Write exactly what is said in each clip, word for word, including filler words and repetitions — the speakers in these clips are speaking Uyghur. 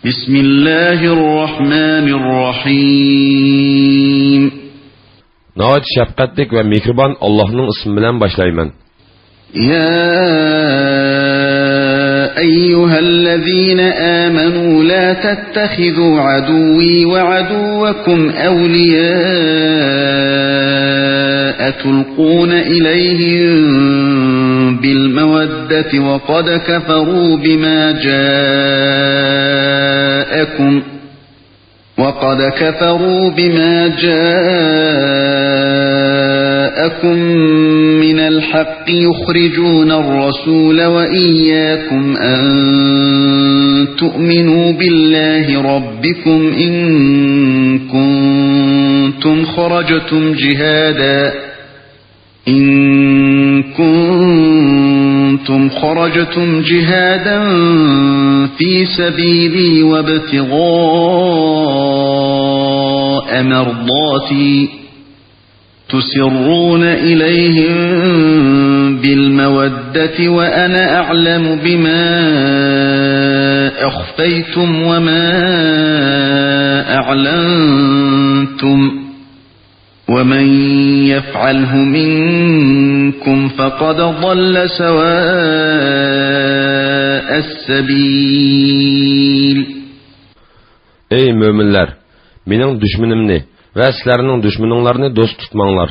بسم الله الرحمن الرحيم. ناھايىتى شەپقەتلىك ۋە مېھرىبان ئاللاھنىڭ ئىسمى بىلەن باشلايمەن. يا أيها الذين آمنوا لا تتخذوا عدوي وعدوكم أولياء تلقون إليهم بالمودة وقد كفروا بما جاءكم وقد كفروا بما جاءكم من الحق يخرجون الرسول وإياكم أن تؤمنوا بالله ربكم إن كنتم خرجتم جهادا إن كنتم خرجتم جهادا في سبيلي وابتغاء مرضاتي تسرون إليهم بالمودة وأنا أعلم بما أخفيتم وما أعلنتم ومن يفعله منكم فقد ضل سواء السبيل. ئەي مۆمىنلەر، مېنىڭ دۈشمىنىمنى ۋە سىلەرنىڭ دۈشمىنىڭلارنى دوست تۇتماڭلار.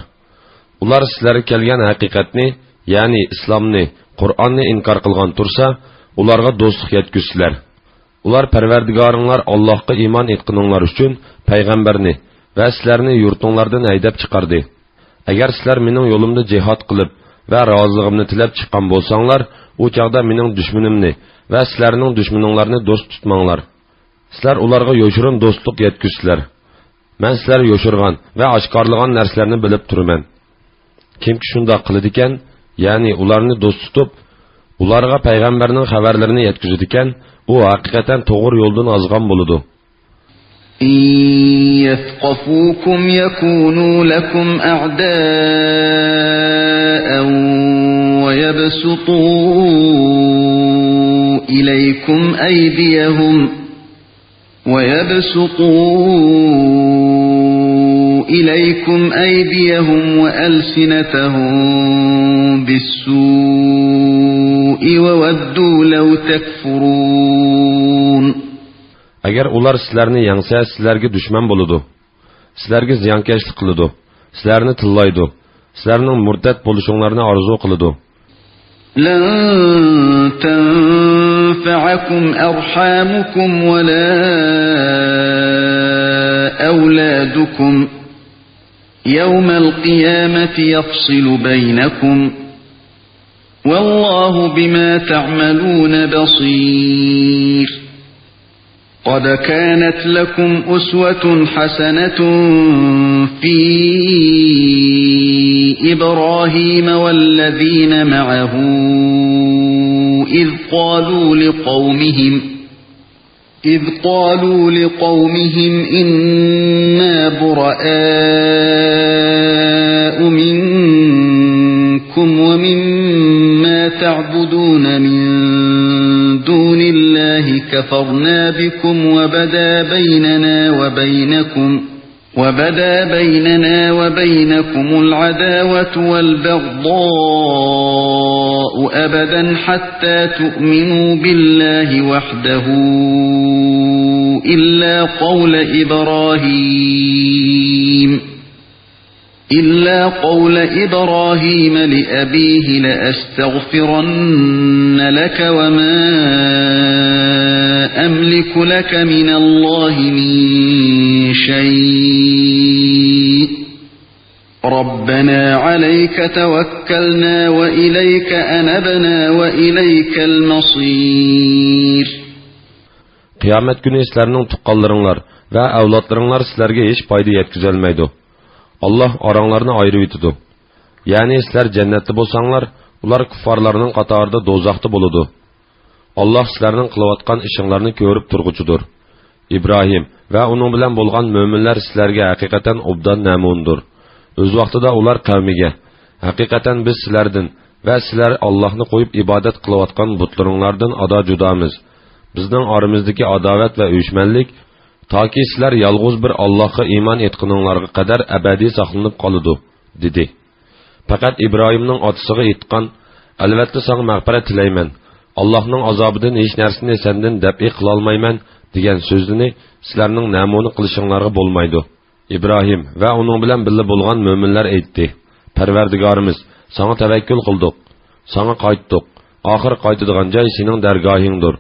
ئۇلار سىلەرگە كەلگەن ھەقىقەتنى، يەنى ئىسلامنى، قۇرئاننى ئىنكار قىلغان تۇرسا، ئۇلارغا دوستلۇق يەتكۈزسىلەر. ئۇلار پەرۋەردىگارىڭلار ئاللاھقا ئىمان ئېيتقىنىڭلار ئۈچۈن پەيغەمبەرنى ۋە سىلەرنى يۇرتۇڭلاردىن ھەيدەپ چىقاردى. ئەگەر سىلەر مېنىڭ يولۇمدا جىھاد قىلىپ ۋە رازىلىقىمنى تىلەپ چىققان بولساڭلار، ئۇ چاغدا مېنىڭ دۈشمىنىمنى ۋە سىلەرنىڭ دۈشمىنىڭلارنى دوست تۇتماڭلار. سىلەر ئۇلارغا يوشۇرۇن دوستلۇق يەتكۈزسىلەر. مەن سىلەر يوشۇرغان ۋە ئاشكارىلىغان نەرسىلەرنى بىلىپ تۇرىمەن. كىمكى شۇنداق قىلىدىكەن، يەنى ئۇلارنى دوست تۇتۇپ، ئۇلارغا پەيغەمبەرنىڭ خەۋەرلىرىنى يەتكۈزىدىكەن، ئۇ ھەقىقەتەن توغرا يولدىن ئازغان بولىدۇ. إن يثقفوكم يكونوا لكم أعداء ويبسطوا إليكم أيديهم ويبسطوا إليكم أيديهم وألسنتهم بالسوء وودوا لو تكفرون. ئەگەر ئۇلار سىلەرنى يەڭسە، سىلەرگە دۈشمەن بولىدۇ، سىلەرگە زىيانكەشلىك قىلىدۇ، سىلەرنى تىللايدۇ، سىلەرنىڭ مۇرتەت بولۇشۇڭلارنى ئارزۇ قىلىدۇ. لن تنفعكم أرحامكم ولا أولادكم يوم القيامة يفصل بينكم والله بما تعملون بصير. قد كانت لكم أسوة حسنة في إبراهيم والذين معه إذ قالوا لقومهم، إذ قالوا لقومهم إنا برآء منكم ومما تعبدون من دون الله كفرنا بكم وبدا بيننا وبينكم وبدا بيننا وبينكم العداوة والبغضاء أبدا حتى تؤمنوا بالله وحده إلا قول إبراهيم، إلا قول إبراهيم لأبيه لأستغفرن لك وما أملك لك من الله من شيء. ربنا عليك توكلنا وإليك أنبنا وإليك المصير. قىيامەت كۈنى سىلەرنىڭ تۇغقانلىرىڭلار ۋە ئەۋلادلىرىڭلار سىلەرگە ھېچ پايدا يەتكۈزەلمەيدۇ. ئاللاھ ئاراڭلارنى ئايرىۋېتىدۇ. يەنى سىلەر جەننەتتە بولساڭلار، ئۇلار كۇففارلارنىڭ قاتارىدا دوزاختا بولىدۇ. ئاللاھ سىلەرنىڭ قىلىۋاتقان ئىشىڭلارنى كۆرۈپ تۇرغۇچىدۇر. ئىبراھىم ۋە ئۇنىڭ بىلەن بولغان مۆمىنلەر سىلەرگە ھەقىقەتەن ئوبدان نەمۇنىدۇر. ئۆز ۋاقتىدا ئۇلار قەۋمىگە، ھەقىقەتەن بىز سىلەردىن ۋە سىلەر ئاللاھنى قويۇپ ئىبادەت قىلىۋاتقان بۇتلىرىڭلاردىن ئادا جۇدامىز. بىزنىڭ ئارىمىزدىكى ئاداۋەت ۋە ئۆچمەنلىك تاكى سىلەر يالغۇز بىر ئاللاھقا ئىمان ئېيتقىنىڭلارغا قەدەر ئەبەدىي ساقلىنىپ قالىدۇ، دېدى. پەقەت ئىبراھىمنىڭ ئاتىسىغا ئېيتقان، ئەلۋەتتە ساڭا مەغپىرەت تىلەيمەن، ئاللاھنىڭ ئازابىدىن ھېچ نەرسىنى سەندىن دەپئى قىلالمايمەن، دېگەن سۆزىنى سىلەرنىڭ نەمۇنە قىلىشىڭلارغا بولمايدۇ. ئىبراھىم ۋە ئۇنىڭ بىلەن بىللە بولغان مۆمىنلەر ئېيتتى، پەرۋەردىگارىمىز، ساڭا تەۋەككۈل قىلدۇق، ساڭا قايتتۇق، ئاخىر قايتىدىغان جاي سېنىڭ دەرگاھىڭدۇر.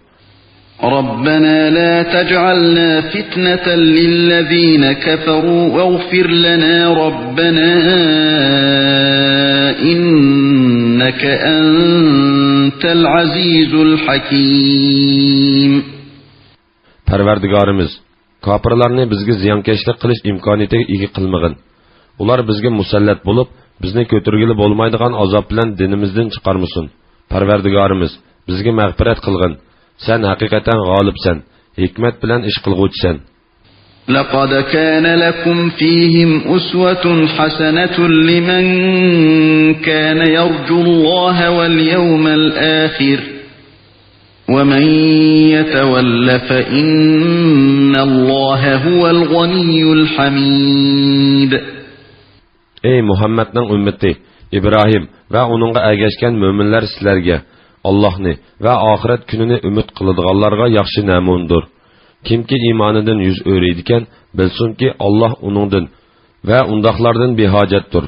رَبَّنَا لَا تَجْعَلْنَا فِتْنَةً لِّلَّذِينَ كَفَرُوا وَاغْفِرْ لَنَا رَبَّنَا إِنَّكَ أَنتَ الْعَزِيزُ الْحَكِيمُ. پەرۋەردىگارىمىز، كاپىرلارنى بىزگە زىيانكەشلىك قىلىش ئىمكانىيىتىگە ئىگە قىلمىغىن. ئۇلار بىزگە مۇسەللەت بولۇپ، بىزنى كۆتۈرگىلى بولمايدىغان ئازاب بىلەن دىنىمىزدىن چىقارمىسۇن. پەرۋەردىگارىمىز، بىزگە مەغپىرەت قىلغىن. سەن ھەقىقەتەن غالىبسەن، ھېكمەت بىلەن ئىش قىلغۇچىسەن. لَقَدْ كَانَ لَكُمْ فِيهِمْ أُسْوَةٌ حَسَنَةٌ لِّمَن كَانَ يَرْجُو اللَّهَ وَالْيَوْمَ الْآخِرَ، وَمَن يَتَوَلَّ فَإِنَّ اللَّهَ هُوَ الْغَنِيُّ الْحَمِيدُ. ئەي مۇھەممەدنىڭ ئۈممىتى، ئىبراھىم ۋە ئۇنىڭغا ئەگەشكەن مۆمىنلەر سىلەرگە، ئاللاھنى ۋە ئاخىرەت كۈنىنى ئۈمىد قىلىدىغانلارغا ياخشى نەمۇنىدۇر. كىمكى ئىمانىدىن يۈز ئۆرۈيدىكەن، بىلسۇنكى، ئاللاھ ئۇنىڭدىن ۋە ئۇنداقلاردىن بىھاجەتتۇر.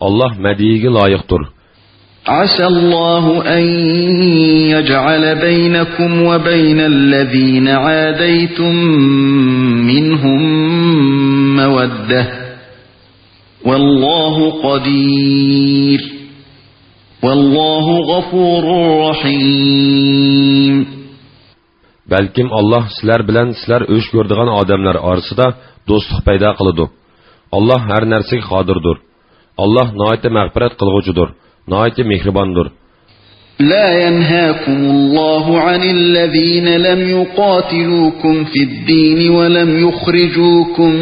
ئاللاھ مەدھىيىگە لايىقتۇر. عَسَى اللَّهُ أَن يَجْعَلَ بَيْنَكُمْ وَبَيْنَ الَّذِينَ عَادَيْتُم مِّنْهُم مَّوَدَّةً، وَاللَّهُ قَدِيرٌ، وَاللَّهُ غَفُورٌ رَّحِيمٌ. بەلكىم ئاللاھ سىلەر بىلەن سىلەر ئۆچ كۆرىدىغان ئادەملەر ئارىسىدا دوستلۇق پەيدا قىلىدۇ. ئاللاھ ھەر نەرسىگە قادىردۇر. ئاللاھ ناھايىتى مەغپىرەت قىلغۇچىدۇر، ناھايىتى مېھرىباندۇر. لَا يَنْهَاكُمُ اللَّهُ عَنِ الَّذِينَ لَمْ يُقَاتِلُوكُمْ فِي الدِّينِ وَلَمْ يُخْرِجُوكُم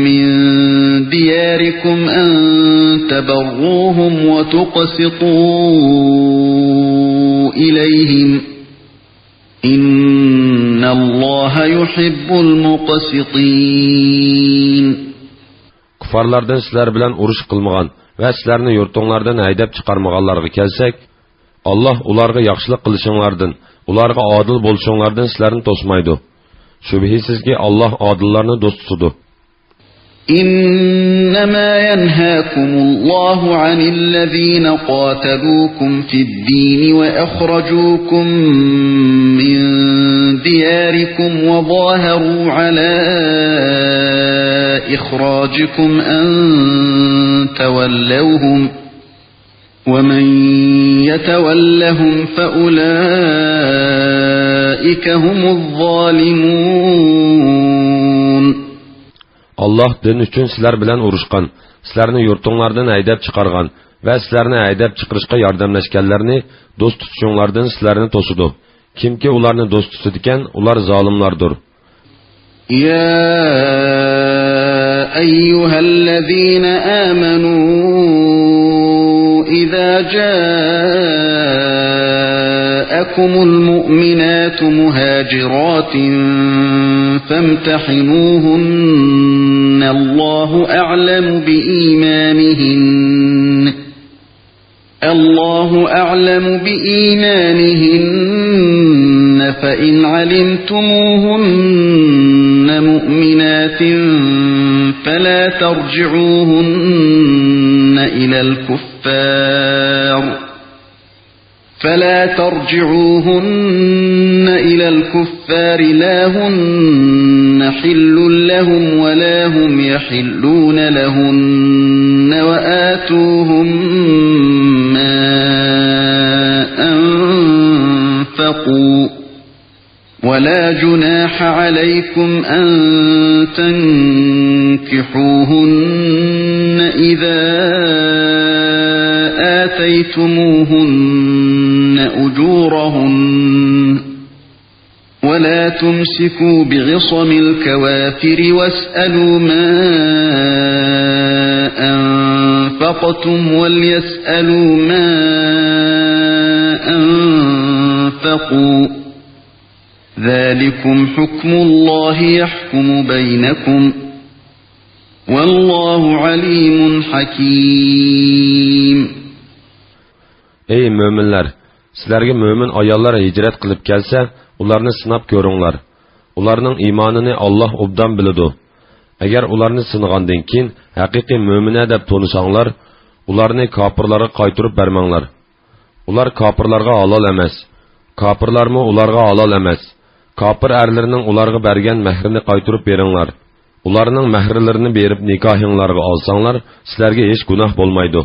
مِّن دِيَارِكُمْ أَن تَبَرُّوهُمْ وَتُقْسِطُوا إِلَيْهِمْ، إِنَّ اللَّهَ يُحِبُّ الْمُقْسِطِينَ. كۇففارلاردىن سىلەر بىلەن ئۇرۇش قىلمىغان ۋە سىلەرنى يۇرتۇڭلاردىن ھەيدەپ چىقارمىغانلارغا كەلسەك، ئاللاھ ئۇلارغا ياخشىلىق قىلىشىڭلاردىن، ئۇلارغا ئادىل بولۇشۇڭلاردىن سىلەرنى توسمايدۇ. شۈبھىسىزكى، ئاللاھ ئادىللارنى دوست تۇتىدۇ. إِنَّمَا يَنْهَاكُمُ اللَّهُ عَنِ الَّذِينَ قَاتَلُوكُمْ فِي الدِّينِ وَأَخْرَجُوكُم مِّن دِيَارِكُمْ وَظَاهَرُوا عَلَىٰ إِخْرَاجِكُمْ أَن تَوَلَّوْهُمْ، وَمَن يَتَوَلَّهُمْ فَأُولَٰئِكَ هُمُ الظَّالِمُونَ. ئاللاھ دىن ئۈچۈن سىلەر بىلەن ئۇرۇشقان، سىلەرنى يۇرتۇڭلاردىن ھەيدەپ چىقارغان ۋە سىلەرنى ھەيدەپ چىقىرىشقا ياردەملەشكەنلەرنى دوست تۇتۇشۇڭلاردىن سىلەرنى توسىدۇ. كىمكى ئۇلارنى دوست تۇتىدىكەن، ئۇلار زالىملاردۇر. يَا أَيُّهَا الَّذِينَ آمَنُوا إِذَا جَاءَكُمُ الْمُؤْمِنَاتُ مُهَاجِرَاتٍ فَامْتَحِنُوهُنَّ، اللَّهُ أَعْلَمُ بِإِيمَانِهِنَّ، اللَّهُ أَعْلَمُ بِإِيمَانِهِنَّ، فَإِنْ عَلِمْتُمُوهُنَّ مُؤْمِنَاتٍ فَلَا تَرْجِعُوهُنَّ إِلَى الْكُفَّارِ، فَلَا تَرْجِعُوهُنَّ إِلَى الْكُفَّارِ، لَا هُنَّ حِلٌّ لَّهُمْ وَلَا هُمْ يَحِلُّونَ لَهُنَّ، وَآتُوهُم مَّا أَنفَقُوا، وَلَا جُنَاحَ عَلَيْكُمْ أَن تَنكِحُوهُنَّ إِذَا آتَيْتُمُوهُنَّ أُجُورَهُنَّ، وَلَا تُمْسِكُوا بِعِصَمِ الْكَوَافِرِ، وَاسْأَلُوا مَا أَنفَقْتُمْ، وَلْيَسْأَلُوا مَا أَنفَقُوا، ذلكم حكم الله يحكم بينكم والله عليم حكيم. ئەي مۆمىنلەر! سىلەرگە مۆمىن ئاياللار ھىجرەت قىلىپ كەلسە، ئۇلارنى سىناپ كۆرۈڭلار. ئۇلارنىڭ ئىمانىنى ئاللاھ ئوبدان بىلىدۇ. ئەگەر ئۇلارنى سىنىغاندىن كېيىن ھەقىقىي مۆمىنە دەپ تونۇساڭلار، ئۇلارنى كاپىرلارغا قايتۇرۇپ بەرمەڭلار. ئۇلار كاپىرلارغا ھالال ئەمەس. كاپىرلارمۇ ئۇلارغا ھالال ئەمەس. كاپىر ئەرلىرىنىڭ ئۇلارغا بەرگەن مەھرىنى قايتۇرۇپ بېرىڭلار. ئۇلارنىڭ مەھرىلىرىنى بېرىپ نىكاھىڭلارغا ئالساڭلار، سىلەرگە ھېچ گۇناھ بولمايدۇ.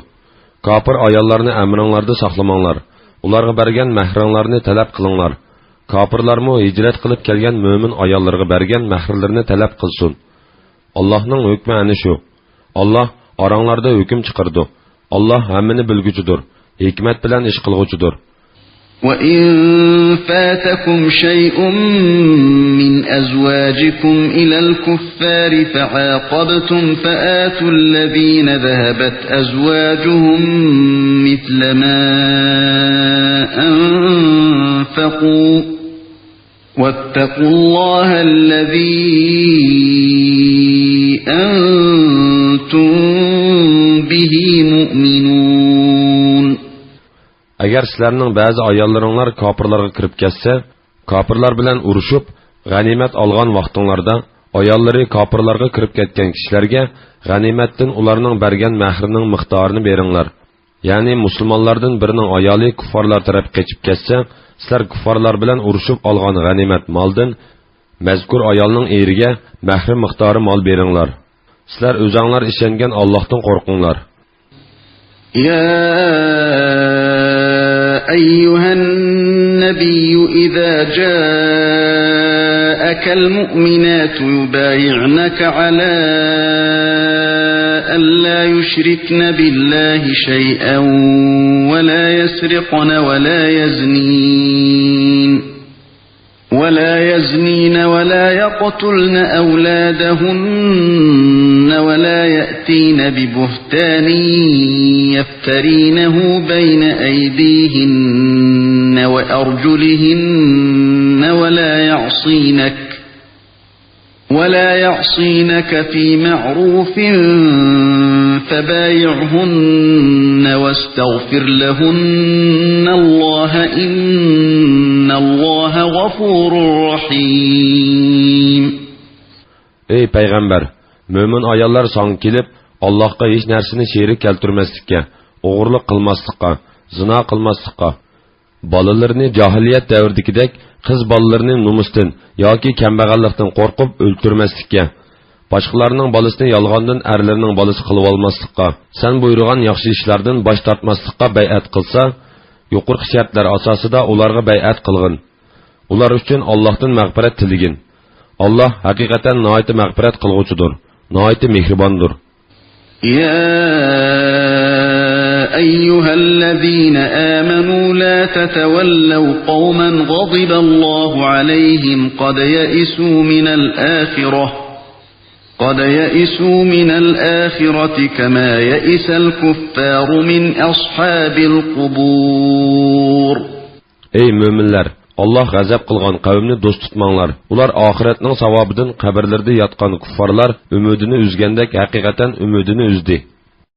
كاپىر ئاياللارنى ئەمرىڭلاردا ساقلىماڭلار. ئۇلارغا بەرگەن مەھرىڭلارنى تەلەپ قىلىڭلار. كاپىرلارمۇ ھىجرەت قىلىپ كەلگەن مۆمىن ئاياللىرىغا بەرگەن مەھرىلىرىنى تەلەپ قىلسۇن. ئاللاھنىڭ ھۆكمى ئەنە شۇ. ئاللاھ ئاراڭلاردا ھۆكۈم چىقىرىدۇ. ئاللاھ ھەممىنى بىلگۈچىدۇر، ھېكمەت بىلەن ئىش قىلغۇچىدۇر. وَإِن فَاتَكُمْ شَيْءٌ مِّنْ أَزْوَاجِكُمْ إِلَى الْكُفَّارِ فَعَاقَبْتُمْ فَآتُوا الَّذِينَ ذَهَبَتْ أَزْوَاجُهُم مِّثْلَ مَا أَنفَقُوا وَاتَّقُوا اللَّهَ الَّذِي أَنتُم بِهِ مُؤْمِنُونَ. ئەگەر سىلەرنىڭ بەزى ئاياللىرىڭلار كاپىرلارغا كىرىپ كەتسە، كاپىرلار بىلەن ئۇرۇشۇپ، غەنىيمەت ئالغان ۋاقتىڭلاردا، ئاياللىرى كاپىرلارغا كىرىپ كەتكەن كىشىلەرگە غەنىيمەتتىن ئۇلارنىڭ بەرگەن مەھرىنىڭ مىقدارىنى بېرىڭلار. يەنى مۇسۇلمانلاردىن بىرىنىڭ ئايالى كۇففارلار تەرەپكە قېچىپ كەتسە، سىلەر كۇففارلار بىلەن ئۇرۇشۇپ ئالغان غەنىيمەت مالدىن مەزكۇر ئايالنىڭ ئېرىگە مەھرى مىقدارى مال بېرىڭلار. سىلەر ئۆزۈڭلار ئىشەنگەن ئاللاھتىن قورقۇڭلار. يا أيها النبي إذا جاءك المؤمنات يبايعنك على أن لا يشركن بالله شيئا ولا يسرقن ولا يزنين ولا يزنين ولا يقتلن أولادهن ولا يأتين ببهتان يفترينه بين أيديهن وأرجلهن ولا يعصينك ولا يعصينك في معروف فبايعهن واستغفر لهن الله إن الله غفور رحيم. ئەي پەيغەمبەر، مۆمىن ئاياللار ساڭا كېلىپ، ئاللاھقا ھېچ نەرسىنى شېرىك كەلتۈرمەسلىككە، ئوغرىلىق قىلماسلىققا، زىنا قىلماسلىققا، بالىلىرىنى جاھىلىيەت دەۋرىدىكىدەك قىز بالىلىرىنى نومۇستىن ياكى كەمبەغەللىكتىن قورقۇپ ئۆلتۈرمەسلىككە، باشقىلارنىڭ بالىسىنى يالغاندىن ئەرلىرىنىڭ بالىسى قىلىۋالماسلىققا، سەن بۇيرۇغان ياخشى ئىشلاردىن باش تارتماسلىققا بەيئەت قىلسا، يۇقىرىقى شەرتلەر ئاساسىدا ئۇلارغا بەيئەت قىلغىن. ئۇلار ئۈچۈن ئاللاھتىن مەغپىرەت تىلىگىن. ئاللاھ ھەقىقەتەن ناھايىتى مەغپىرەت قىلغۇچىدۇر، ناھايىتى مېھرىباندۇر. يا أيها الذين آمنوا لا تتولوا قوما غضب الله عليهم قد يئسوا من الآخرة، قد يئسوا من الآخرة كما يئس الكفار من أصحاب القبور. ئەي مۆمىنلەر! ئاللاھ غەزەپ قىلغان قەۋمنى دوست تۇتماڭلار. ئۇلار ئاخىرەتنىڭ ساۋابىدىن قەبرىلىرىدە ياتقان كۇففارلار ئۈمىدىنى ئۈزگەندەك ھەقىقەتەن ئۈمىدىنى ئۈزدى.